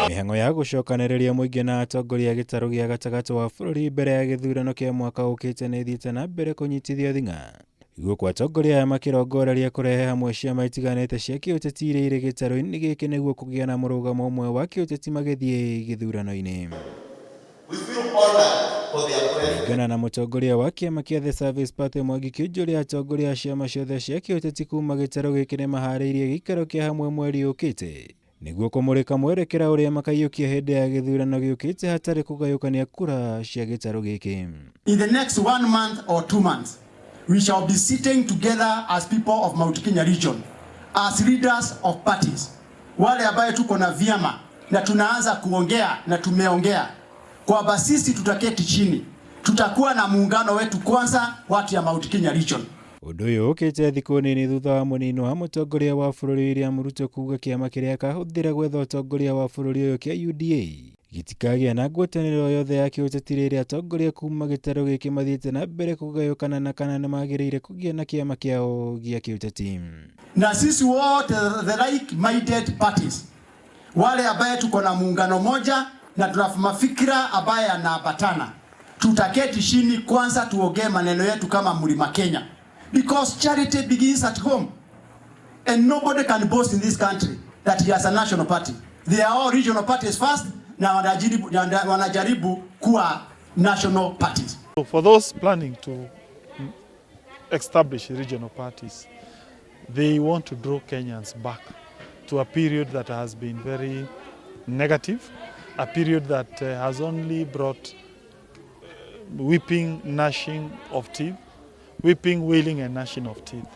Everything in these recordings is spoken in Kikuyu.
Mĩhang'o ya gũcokanĩrĩria mũingĩ na atongoria a gĩtarũ gĩa gatagatĩ wa bũrũri mbere ya gĩthurano kĩa mwaka ũkĩte nĩ ĩthiĩte na mbere kũnyitithio thing'a. Gũkũ atongoria aya makĩrongoreria kũrehe hamwe ciama itiganĩte cia kĩũteti iria irĩ gĩtarũ-inĩ gĩkĩ nĩguo kũgĩa na mũrũgamo ũmwe wa kĩũteti magĩthiĩ gĩthurano-inĩ. Kũringana na mũtongoria wa kĩama kĩa The Service Party Mwangi Kĩũnjũrĩ, atongoria a ciama ciothe cia kĩũteti kuma gĩtarũ gĩkĩ nĩ maharĩirie gĩikaro kĩa hamwe mweri ũkĩte nĩguo kũmũrĩka mwerekera ũrĩa makaiyũkia hĩndĩ ya gĩthurano gĩũkĩte hatarĩ kũgayũkania kura cia gĩtarũ gĩkĩ. In the next one month or 2 months, we shall be sitting together as people of Mount Kenya region, as leaders of parties, wale ambaye tuko na vyama na tunaanza kuongea na tumeongea kwamba sisi tutaketi chini, tutakuwa na muungano wetu kwanza, watu ya Mount Kenya region. Ũndũ ũyũ ũkĩte thikũ nini thutha wa mũnini wa mũtongoria wa bũrũri William Ruto kuga kĩama kĩrĩa akahũthĩra gwetha ũtongoria wa bũrũri ũyũ kĩa UDA gĩtikagĩa na ngwatanĩro yothe ya kĩũteti rĩrĩa atongoria kuma gĩtarũ gĩkĩ mathiĩte na mbere kũgayũkana na kana nĩmagĩrĩire kũgĩa na kĩama kĩao gĩa kĩũteti. Na sisi wote the like-minded parties, wale ambaye tuko na muungano moja na tuna mafikira ambaye yanaambatana, tutaketi chini kwanza tuongee maneno yetu kama Mlima Kenya, because charity begins at home and nobody can boast in this country that he has a national party. They are all regional parties first, na wanajaribu kuwa national parties. So for those planning to establish regional parties, they want to draw Kenyans back to a period that has been very negative, a period that has only brought weeping, gnashing of teeth, weeping, wailing, and gnashing of teeth.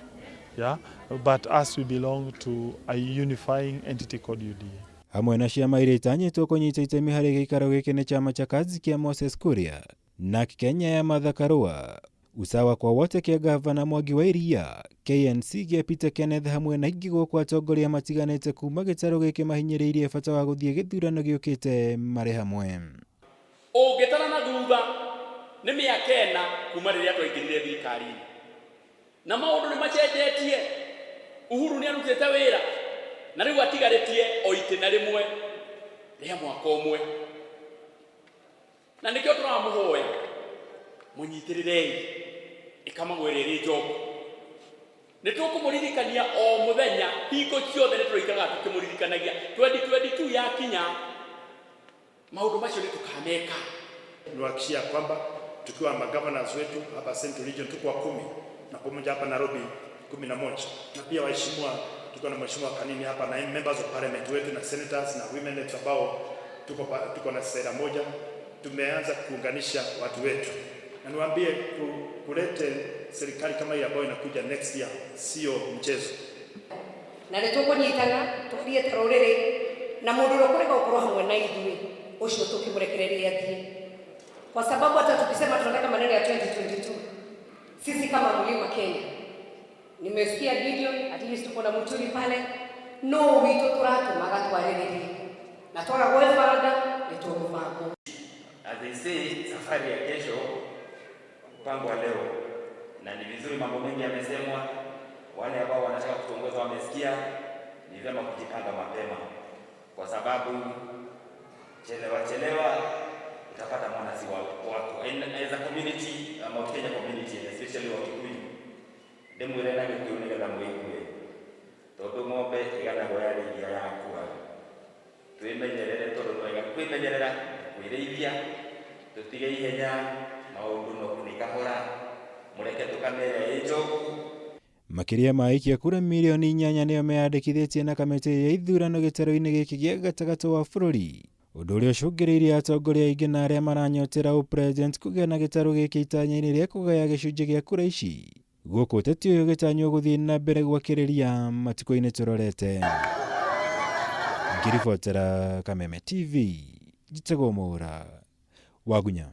Yeah, but as we belong to a unifying entity called UDA. Hamwe na ciama iria itanyĩtwo kũnyita itemi harĩ gĩikaro gĩkĩ nĩ chama cha Kazi kĩa Moses Kuria na Kenya ya Martha Karua, Usawa kwa Wote kĩa Gavana Mwangi wa Iria, KNC gĩa Peter Kenneth hamwe na ingĩ, gũkũ atongoria matiganĩte kuma gĩtarũ gĩkĩ mahinyĩrĩirie bata wa gũthiĩ gĩthurano gĩũkĩte marĩ hamwe. Ũngĩtara na thutha nĩ mĩaka 4 kuma rĩrĩa twaingĩrire thirikari-inĩ na maũndũ nĩ macenjetie. Uhuru nĩ arutĩte wĩra na rĩu atigarĩtie o itĩna rĩmwe rĩa mwaka ũmwe, na nĩkĩo tũramũhoya mũnyitĩrĩrei ĩkamagwĩra ĩrĩ njoku. Nĩ tũkũmũririkania o mũthenya, hingo ciothe nĩ tũrĩikaraga tũkĩmũririkanagia. 2022 yakinya, maũndũ macio nĩ tũkameka. Niwahakikishia kwamba tukiwa magovernors wetu hapa Central Region tuko wa 10 na pamoja hapa Nairobi 11 na pia waheshimiwa, tuko na Mheshimiwa Kanini hapa na members of parliament wetu na senators na women reps ambao tuko na sera moja. Tumeanza kuunganisha watu wetu, na niwaambie kulete serikali kama hii ambayo inakuja next year sio mchezo. Na nĩ tũkũnyitana tũthiĩ ta rũrĩrĩ, na mũndũ ũrĩa ũkũrega gũkorwo hamwe na ithuĩ, ũcio tũkĩmũrekereria athiĩ, kwa sababu hata tukisema tunataka maneno ya 2022, sisi kama Mlima Kenya, nimesikia Gideon, at least tuko na Muturi pale, no witũ tũratũmaga twarĩrĩrie na twaga gwĩbanga nĩ tũgũbangwo. As they say, safari ya kesho mpango wa leo, na ni vizuri, mambo mengi yamesemwa. Wale ambao wanataka kutuongoza wamesikia, ni vyema kujipanga mapema, kwa sababu chelewa chelewa utapata mwana si wako. And as a community, Mount Kenya community, and especially wa Kikuyu, ndĩmwĩre na Gĩkũyũ nĩgetha mũigue, tondũ ng'ombe ĩganagwo yarĩithia yakua. Twĩmenyerere, tondũ nĩ wega kwĩmenyerera, kwĩrĩithia, tũtige ihenya, maũndũ no nĩ kahora, mũreke tũkamere ĩ njogu. Makĩria ma aikia kura mirioni 8 nĩo meyandĩkithĩtie na kamĩtĩ ya ithurano gĩtarũ-inĩ gĩkĩ gĩa gatagatĩ wa bũrũri, ũndũ ũrĩa ũcũngĩrĩirie atongoria aingĩ na arĩa maranyotera ũpresident kũgĩa na gĩtarũ gĩkĩ itanya-inĩ rĩa kũgaya gĩcunjĩ gĩa kura ici, gũkũ ũteti ũyũ ũgĩtanywo gũthiĩ na mbere gwakĩrĩria matukũ-inĩ tũrorete. Ngĩribotera Kameme TV, njĩtagwo Mũra Wagunya.